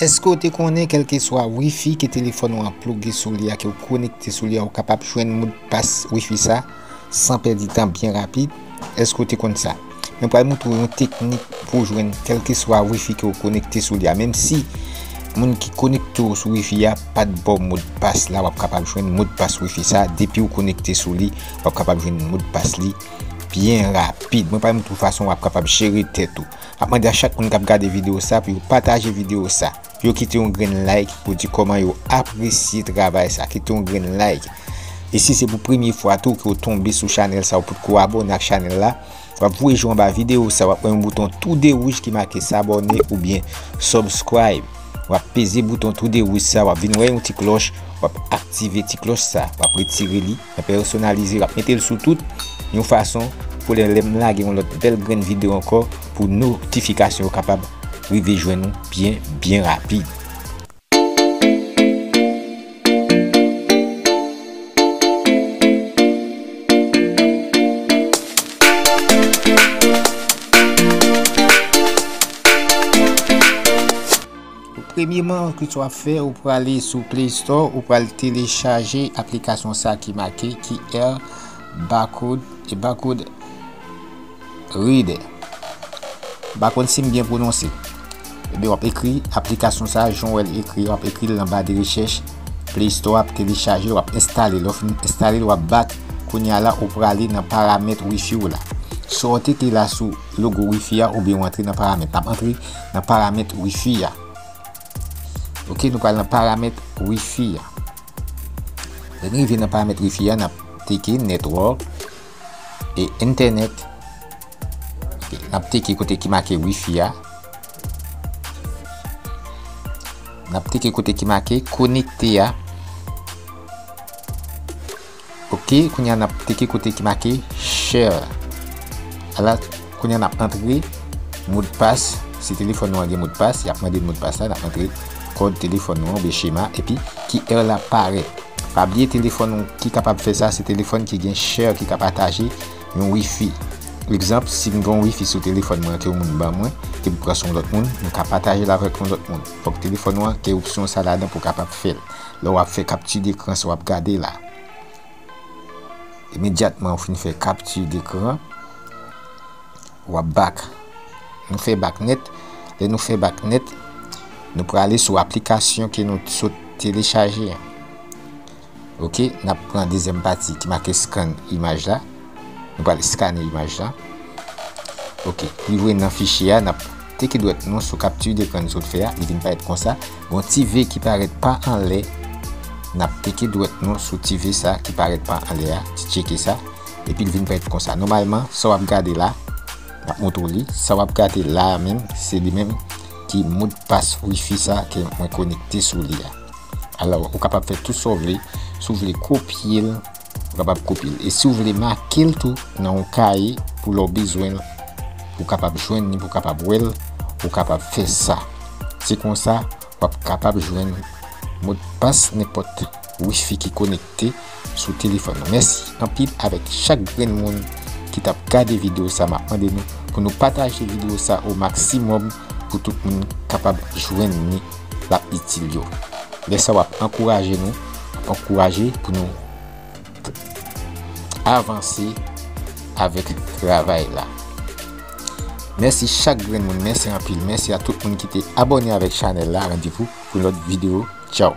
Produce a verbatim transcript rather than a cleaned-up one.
Èske w te konnen kèlkeswa wifi ke telefòn ou an ploge sou li a, ke w konekte sou li a, ou kapab jwenn modpas wifi sa san pèdi tan, byen rapid? Èske w te konn sa? Mwen pral montre w yon teknik pou w jwenn kèlkeswa wifi ke w konekte sou li a. Menm si moun ki konekte w sou wifi a pa t ba w modpas la, w ap kapab jwenn modpas wifi sa. Depi w konekte sou li, w ap kapab jwenn modpas li byen rapid. Mwen pral montre w fason w ap kapab jere tèt ou. M ap mande a chak moun k ap gade videyo sa pou yo pataje videyo sa. Pou yo kite yon grenn like pou di kòman yo apresye travay sa. Kite yon grenn like. E si se pou premye fwa tou ke w tonbe sou chanèl sa, ou potko abòne ak chanèl la, w ap voye je w anba videyo sa, w ap wè yon bouton toude wouj ki make s'abonner oubyen subscribe. W ap peze bouton toude wouj sa, w ap vin wè yon ti klòch, w ap aktive ti klòch sa, w ap retire li, mwen pèsonalize, w ap mete l sou tout, yon fason pou lè, lè m lage yon lòt bèl grenn videyo ankò, pou notifikasyon yo kapab rive jwenn ou byen, byen rapid. Premyeman, kisa w ap fè, ou prale sou Play Store, ou pral telechaje aplikasyon sa ki make Q R Barcode e Barcode Reader. M pa konn si m byen pwononse. Ebyen, w ap ekri aplikasyon sa, jan w wè l ekri, w ap ekri l nan ba de rechèch Play Store, w ap telechaje l, w ap enstale l. Lè w fin enstale l, w ap back. Kounye a la, ou prale nan paramèt wifi w la. Sa w teke la sou logo wifi a, oubyen w antre nan paramèt. N ap antre nan paramèt wifi a. Ok, nou pral nan paramèt wifi a. Lè n rive nan paramèt wifi a, n ap teke network e internet. Ok, n ap teke kote ki make wifi a. N ap teke kote ki make konekte a. Ok, kounye a n ap teke kote ki make share. Ala, kounye a n ap antre modpas. Si telefòn nou an gen modpas, y ap mande n modpas la, n ap antre kòd telefòn nou an oubyen chema, epi Q R la parèt. Pa bliye telefòn ou ki kapab fè sa, se telefòn ki gen share, ki ka pataje yon wifi. Egzanp, si m gen yon wifi sou telefòn mwen ke yon moun ban mwen, ke m pran sou yon lòt moun, m ka pataje l avèk yon lòt moun. Fòk telefòn ou an gen opsyon sa ladan pou w kapab fè l. Lè w ap fè kapti dekran sa w ap gade la. Imedyatman ou fin fè kapti dekran, w ap back. Nou fè back nèt. Lè nou fè back nèt, nou prale sou aplikasyon ke nou sot telechaje an. Ok, n ap pran dezyèm pati ki make scan imaj la. Nou pral eskane imaj la. Ok, li voye nan fichye a, n ap teke dwèt nou sou kapti dekran nou sot fè a, li vin parèt konsa. Gon ti V ki parèt pa anlè, n ap teke dwèt nou sou ti V sa ki parèt pa anlè a, ti tcheke sa, epi l vin parèt konsa. Nòmalman, sa w ap gade la, m ap montre w li, sa w ap gade la a menm, se li menm ki modpas wifi sa ke mwen konekte sou li a. Alò, ou kapab fè tou sa w vle. Si w vle kopye l, ou kapab kopye l. E si w vle make l tou nan yon kaye pou lè w bezwen l, pou w kapab jwenn li, pou w kapab wè l, ou kapab fè sa. Se konsa, w ap kapab jwenn modpas nenpòt wifi ki konekte sou telefòn ou. Mèsi anpil avèk chak grenn moun ki t ap gade videyo sa. M ap mande nou pou nou pataje videyo sa o maksimòm pou tout moun kapab jwenn li, l ap itil yo. Lè sa w ap ankouraje nou, w ap ankouraje pou nou avanse avèk travay la. Mèsi chak grenn moun, mèsi anpil, mèsi a tout moun ki te abòne avèk chanèl la. Randevou pou lòt videyo. Tchaw.